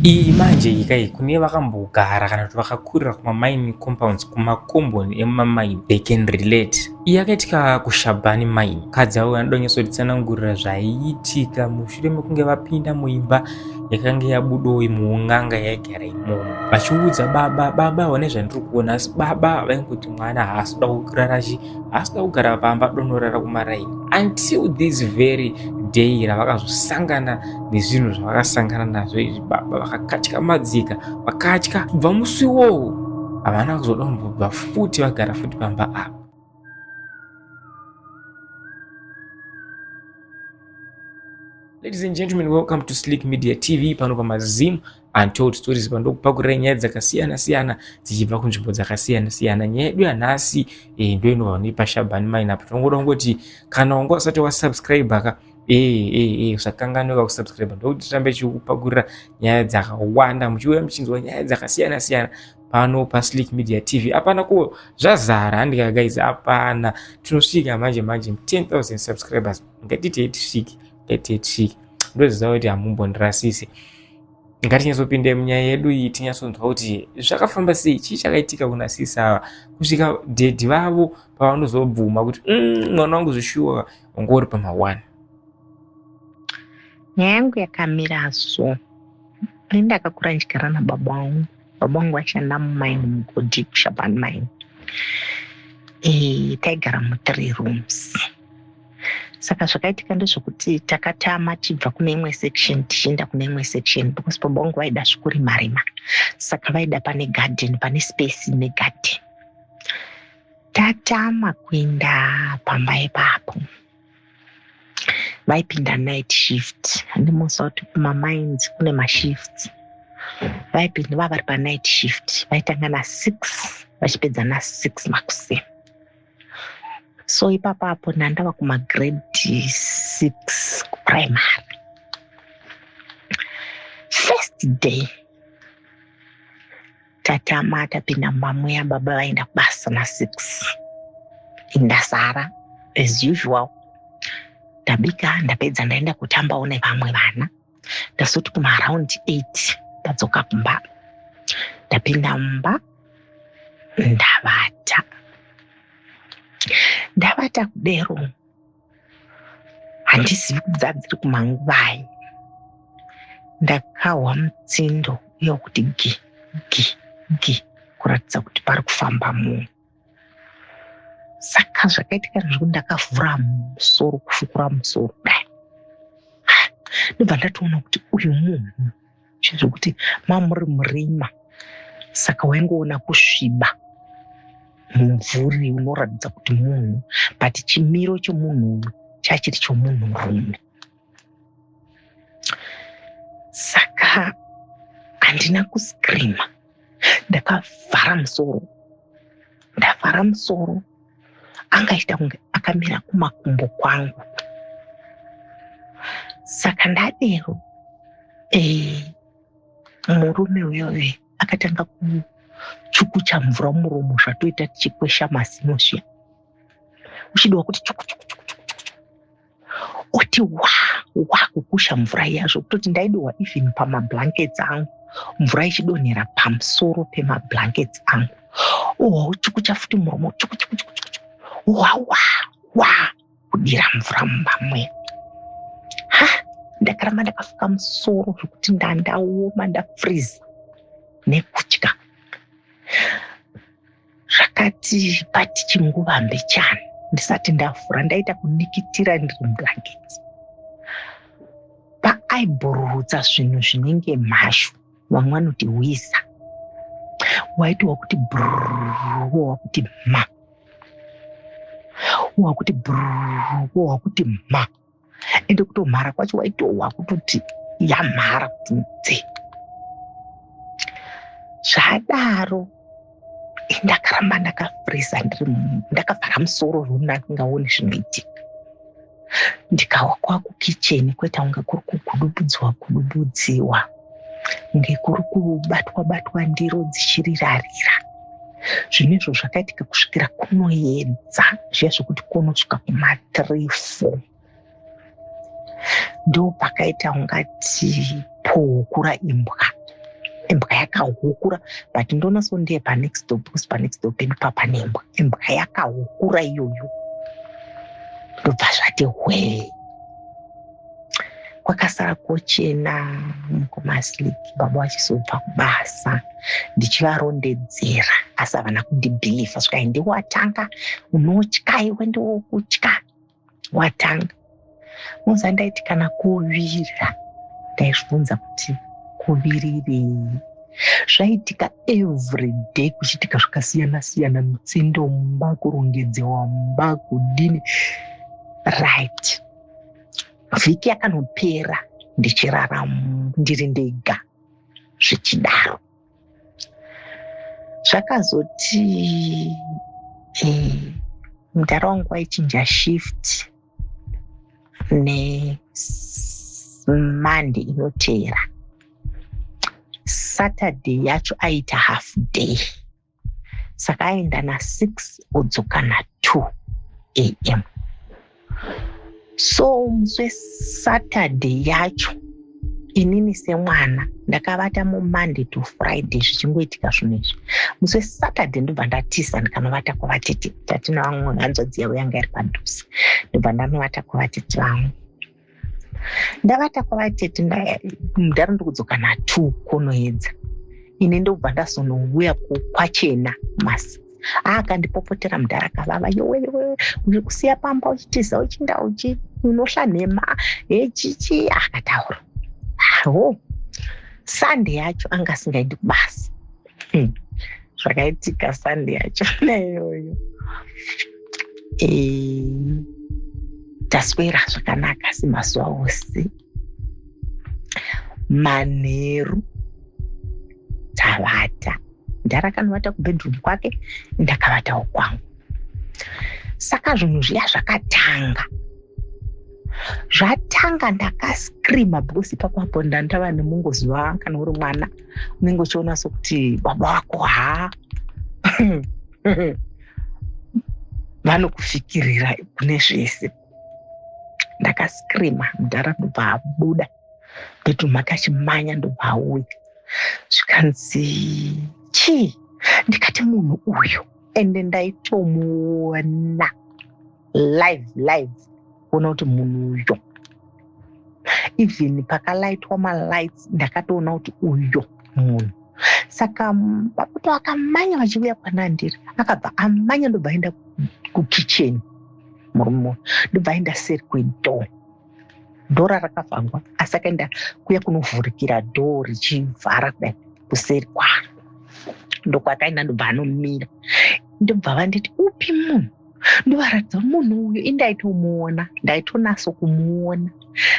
Iyi manje nyika iyi kune vakambogara kana kuti vakakurira kumamaini compounds, kumakomboni emumamaini, they can relate. Iyi yakaitika kuShabani mine. Kadzi avo vanoda kunyatsotitsanangurira zvaiitika mushure mekunge vapinda muimba yakanga yabudowo muun'anga yaigara imomo, vachiudza baba, baba vane zvandiri kuona, asi baba vaingoti mwana haasi kuda kurara chi haasi kuda kugara pamba, donorara kumaraini, until this very day ravakazosangana nezvinhu zvavakasangana nazvo izvi. Baba vakakatyamadzika, vakatya. Kubva musi iwowo havana kuzoda kumbobva futi vagara futi pamba apa. Ladies and gentlemen, welcome to Slick Media TV, pano pamaZim Untold Stories, pandokupakurira nyaya dzakasiyana siyana dzichibva kunzvimbo dzakasiyana siyana. Nyaya yedu yanhasi ndo inobva nepaShabani Mine apo. Tinongoda kungoti kana wanga usati wasubscribe ka, usakanganwe kusubscribe, ndokuti tirambe tichikupakurira nyaya dzakawanda, muchiuya muchinzwa nyaya dzakasiyana siyana pano paSlick Media TV. Hapana ko zvazara handika guys, hapana. Tinosvika manje manje 10,000 subscribers, ngatitei tisvike, ngatitei tisvike. Ndoziva kuti hamumbondirasisi. Ngatinyatsopinde munyaya yedu iyi, tinyatsonzwa kuti zvakafamba sei, chii chakaitika kuna sisi ava kusvika dhedhi vavo pavanozobvuma kuti mwana wangu zvishuwa wanga uri pama1. Nyaya yangu yakamira so. Ini ndakakura ndichigara nababa vangu. Baba vangu vaishanda mumaini, mugodhi, kuShabani Mine. Taigara mu3 rooms. Saka zvakaitika ndezvekuti takatama tibva kune imwe section tichienda kune imwe section, because baba vangu vaida zvekurima rima, saka vaida pane garden, pane space negarden. Tatama kuenda pamba ipapo, vaipinda night shift. Handimuziva kuti kumamines kune mashifts. Vaipinda vava vari panight shift, vaitanga na6 vachipedza na6 makuseni. So ipapapo ndandava kumagrade 6 kuprimary. First day tatama tapinda mumba muya, baba vaenda kubasa na6, ndasara as usual, ndabika, ndapedza, ndaenda kutambawo nevamwe vana. Ndazoti kumaaround 8 ndadzoka kumba, ndapinda mumba, ndavata. Ndavata kudero, handizivi kubva dziri kumanguvai, ndakahwa mutsindo uya wekuti gi gi gi, kuratidza kuti pari kufamba munhu. Saka zvakaitika ndezvekuti ndakavhura musoro, kufukura musoro kudai, ndobva ndatoona kuti uyu munhu, chezvekuti mamuri murima, saka waingoona kusviba mumvuri unoratidza kuti munhu, but chimiro chomunhu uyu chachiri chomunhurume. Saka handina kuscreama, ndakavhara musoro. Ndavhara musoro, angaita kunge akamira kumakumbo kwangu. Saka ndadero, murume uyoyo akatanga kuchukucha mvura muromo, zvatoita tichikwesha mazino zviya, uchidiwa kuti chuku chuku chuku chuku chuku, oti wa wa kukusha mvura iya, zvokutoti ndaidiwa even pamablankets angu, mvura ichidonhera pamusoro pemablankets angu. Owa uchukucha futi muromo, chuku chuku chuku chuku, wa wa wa kudira mvura mumba mwedu. Ha, ndakaramba ndakafuka musoro zvekuti ndandaoma, ndafreeza nekutya. Zvakati pati chinguva mbechana ndisati ndavhura, ndaita kudikitira ndiri mublankets. Paaibhururutsa zvinhu zvinenge mhashu, vamwe vanoti hwiza, waiti wakuti brrr, wakuti ma, wakuti brrr, wakuti ma, ende kutomhara kwacho waitohwa kutoti yamhara kuti dze. Zvadaro ndakaramba ndakafreeza, ndiri ndakavhara musoro zvekuti ndandingaoni zvinoitika. Ndikawa kwakukicheni, kweta kunge kuri kugudubudziwa gudubudziwa, kunge kuri kubatwa batwa ndiro dzichirirarira. Zvinhu izvo zvakaitika kusvikira kunoedza zviya zvekuti kunosvika kuma3 4. Ndo pakaita ungati pohukura imbwa. Imbwa yakahukura, but ndoona so ndiye panext door, because panext door pedu papane imbwa. Imbwa yakahukura iyoyo, ndobva zvati hwee. Kwakasara kochena, mukoma Slick. Baba vachizobva kubasa, ndichivarondedzera, asi havana kundibhilivha. Svikai, ndiwatanga unotya iwe, ndiwokutya watanga. Moza ndaiti kana kuvira, ndaizvibvunza kuti kuvirirei? Zvaitika everyday, kuchiitika zvakasiyana siyana, mutsindo mumba, kurongedzewa mumba, kudini. Right, vhiki yakanopera ndichirara ndiri ndega zvichidaro. Zvakazoti mudhara wangu waichinja shift neMonday inoteera. Saturday yacho aita half day, saka aenda na6, odzoka na2 am. So musi weSaturday yacho, inini semwana ndakavata muMonday to Friday zvichingoitika zvinhu izvi. Musi weSaturday ndobva ndatisa, ndikanovata kwavatete. Tatina vamwe hanzvadzi yavo yanga iri padhuze, ndobva ndanovata kwavatete vangu. Ndavata kwavatete, mudhara ndokudzoka na2 kunoedza. Ini ndobva ndazonouya kwachena masi. Akandipopotera mudhara akavava, "Yowe, yowe, uri kusiya pamba uchitiza, uchinda uchi unohla nhema hechichi." Akataura ho. Sunday yacho anga asingaendi kubasa. Zvakaitika Sunday yacho naiyoyo, taswera zvakanaka semazuva ose. Manheru tavata, mudhara akanovata kubedroom kwake, ndakavatawo kwangu. Saka zvinhu zviya zvakatanga zvatanga, ndakascreama, because ipapo ndandava nemungoziva, kana uri mwana unenge uchiona sokuti baba vako ha vanokufikirira kune zvese. Ndakascreama, mudhara ndobva abuda bedroom make achimanya, ndobva auya. Zvikanzi, "Chii?" Ndikati, "Munhu uyu." Ende ndaitomuona live live, kuona kuti munhu uyo, even pakalaitwa malights, ndakatoona kuti uyo munhu. Saka vapoto akamanya vachiuya kwanandiri, akabva amanya, ndobva aenda kukicheni. Murume ndobva aenda seri kwedoor. Door rakavhangwa, asi akaenda kuya kunovhurikira door richivhara kudai, kuseri kwaro ndokwakaenda, ndobva anomira. Ndobva vanditi, "Upi munhu?" Ndovaratidza munhu uyu. Indaitomuona, ndaitonatso kumuona.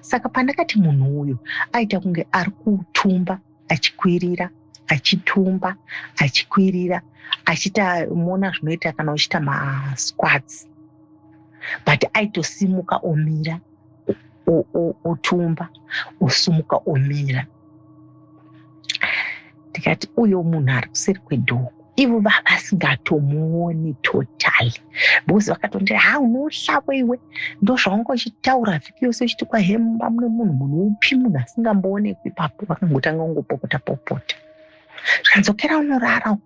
Saka pandakati munhu uyu, aita kunge ari kutumba achikwirira, achitumba achikwirira, achiita muona zvinoita kana uchiita masquats, but aitosimuka omira, otumba, osumuka, omira. Ndikati, "Uyo munhu ari kuseri kwedoor." Ivo vavasingatomuoni totally, because vakatondira, "Ha, unohlavo iwe, ndo zvaunga uchitaura vhiki yose, uchiti kwahemba mune munhu. Munhu upi? Munhu asingamboonekwi ipapo." Vakangotanga kungopopota popota. Zvikanzokera unorara.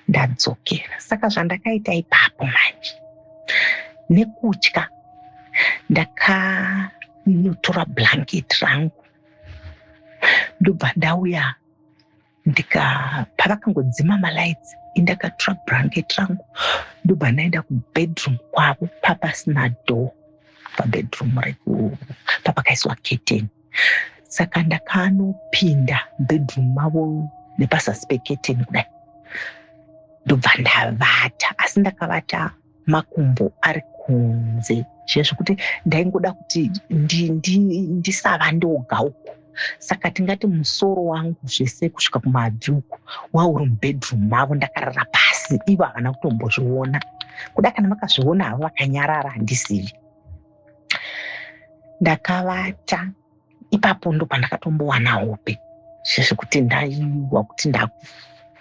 Ndadzokera. Saka zvandakaita ipapo manje, nekutya, ndakanotora blanket rangu, ndobva ndauya. Ndika pavakangodzima malights, indakatora blanket rangu, ndobva ndaenda kubedroom kwavo. Papasina door pabedroom reku, papakaiswa curtain. Saka ndakanopinda bedroom mavo nepazasi pecurtain kudai, ndobva ndavata. Asi ndakavata makumbo ari kunze, zviya zvekuti ndaingoda kuti ndisava ndoga uku. Saka tingati musoro wangu zvese kusvika kumabvi uku wauri mubedroom mavo, ndakarara pasi. Ivo havana kutombozviona kuda, kana vakazviona havo vakanyarara, handizivi. Ndakavata ipapo, ndo pandakatombowana hope, zvezvekuti ndaiwa kuti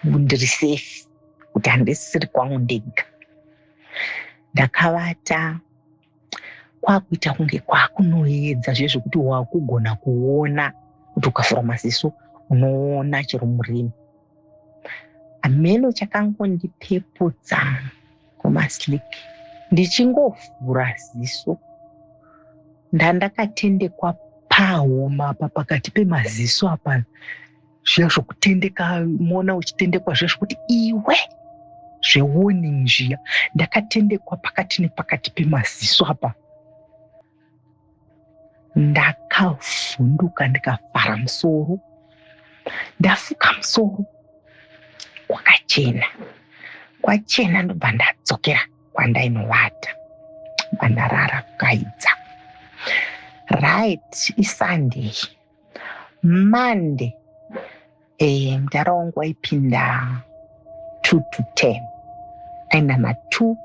ndiri safe, kuti handisiri kwangu ndega. Ndakavata, kwakuita kunge kwakunoedza, zviye zvekuti wakugona kuona kuti ukavhura maziso Unoona chero murimi. Hameno chakangondipeputsa kumaslick. Ndichingovhura ziso ndandakatendekwa pahuma apa pakati pemaziso apa zviya zvokutendeka mona uchitendekwa zviya zvokuti iwe zvewarning zviya ndakatendekwa pakati nepakati pemaziso apa Ndakavhunduka ndikavhara musoro. Ndafuka musoro kwakachena. Kwachena ndobva ndadzokera kwandainovata. Ndarara kukaidza. Right iSunday. Monday eh, mudhara wangu waipinda 2 to 10 aenda na 2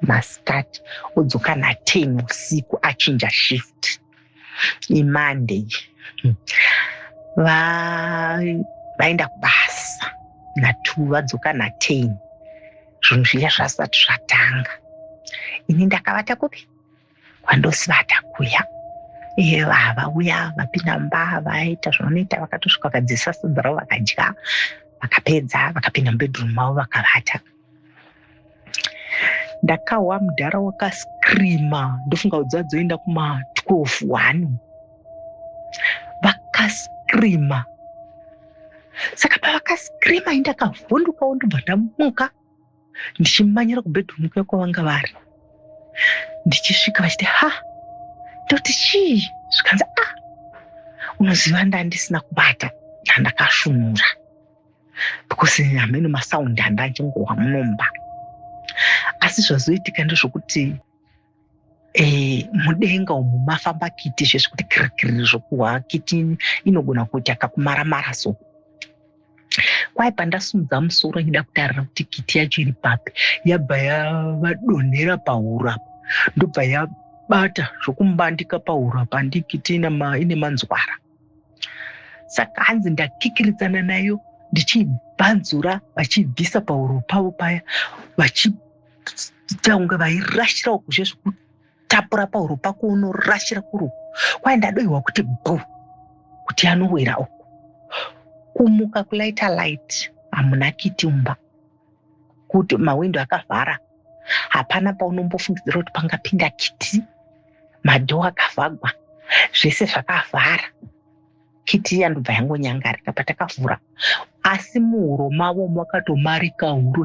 masikati odzoka na 10 usiku achinja shift imonday vaenda kubasa na 2 vadzoka na 10 zvinhu zviya zvasati zvatanga ini ndakavata kupi kwandosivata kuya iye vauya vapinda mumba vaita zvavanoita vakatosvika vakadzisa sadza ravo vakadya vakapedza vakapinda mubedroom mavo vakavata ndakahwa mudhara wakascreama ndofunga kuti dzadzoenda kuma 12 one vakascreama saka pavakascreama indakavhundukawo ndobva ndamuka ndichimanyira kubedroom kuya kwavanga vari ndichisvika vachiti ha ndoti chii zvikanzi a ah, unoziva ndandisina kubata ndandakashunura because hameno masaundi andachingohwa munomba asi zvazoitika ndezvokuti e, mudenga umu mafamba kiti zvezvekuti kirikiri zvokuhwa kiti inogona kuita kakumaramara so kwai pandasumudza musoro ichida kutarira kuti kiti yacho iri papi yabva yavadonhera pahuro apa ndobva yabata zvokumbandika pahuro apa ndikiti ine manzwara saka hanzi ndakikiritsana nayo ndichiibvanzura vachiibvisa pahuro pavo paya vachiita kunge vairashira uku zve zvekutapura pahuro pako unorashira kuri kwai ndadoiwa kuti bhu kuti anowira uku kumuka kulaita light hamuna kiti mumba kuti mawindo akavhara hapana paunombofungidzira kuti pangapinda kiti madhoo akavhagwa zvese zvakavhara kiti iya ndobva yangonyangarika patakavhura asi muhuro mavo makatomarika huro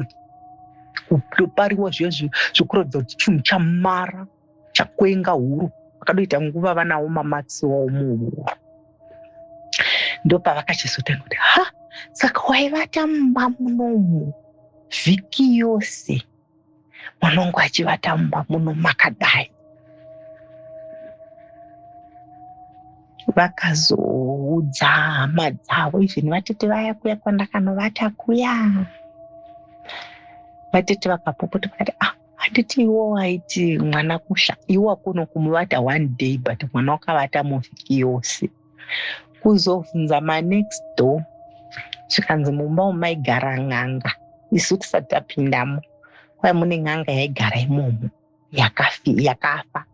kutopariwa zviya zvekuratidza kuti chinhu chamara chakwenga huro vakadoita nguva vanawo mamatsi wawo muhuro ndopavakachizotanga kuti ha saka waivata mumba munomu vhiki yose mwana wangu achivata mumba muno makadai vakazoudza hama dzavo even vatete vaya kuya kwandakanovata kuya vatete vakapopota vakati ah handiti iwo waiti mwana kusha iwo akuno kumuvata one day but mwana wakavata muvhiki yose kuzobvunza manext door zvikanzi mumba umu maigara n'anga isu tisati tapindamo kwai mune n'anga yaigara imomo yakafa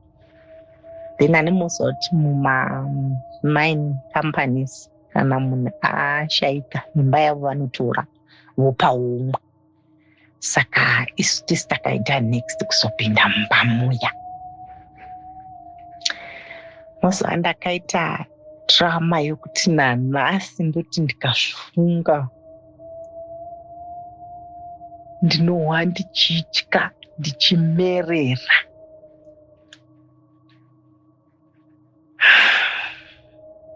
then ane mozoti mumamine companies kana munhu ashaika imba yavo vanotora vopa umwe saka isu tisi takaita next kuzopinda mumba muya mazuva ndakaita drama yokuti nanhasi ndoti ndikazvifunga ndinohwa ndichitya ndichimerera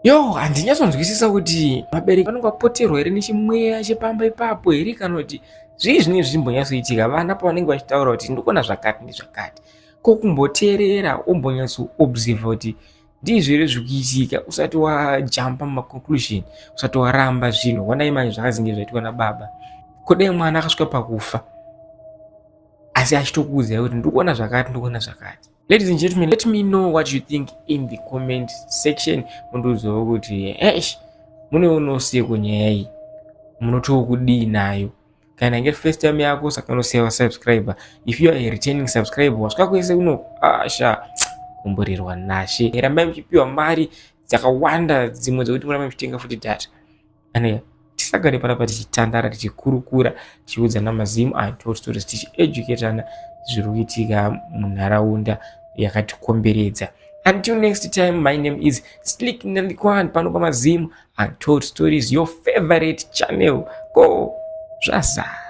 Yo, handinyatsonzwisisa kuti vabereki vanenge vapoterwa here nechimweya chepamba ipapo here kana kuti zvii zvinenge zvichimbonyatsoitika vana pavanenge vachitaura kuti ndikuona zvakati nezvakati ko kumboteerera wombonyatsoobserva kuti ndizvo here zviri kuitika usati wajumpa mumaconclusion usati waramba zvinhu honai manje zvakazinge zvaitwa nababa ko dai mwana akasvika pakufa asi achitokuudzai kuti ndikuona zvakati ndikuona zvakati Ladies and gentlemen, let me know what you think in the comment section. Mundiudzewo kuti eish muneonawo sei nyaya iyi munotiwo kudii nayo kana inge first time yako saka unosiya wasubscriber if you are a returning subscriber wasvika kwese uno asha kumburirwa nashe rambai muchipiwa mari dzakawanda dzimwe dzekuti murambe muchitenga futi data. Ane tisagare panapa tichitandara, tichikurukura, tichiudzana maZim Untold Stories, tichieducatana zviri kuitika munharaunda yakatikomberedza. Until next time, my name is Slick Nalikwan, pano pamaZim Untold Stories, your favorite channel. Ko zvazara.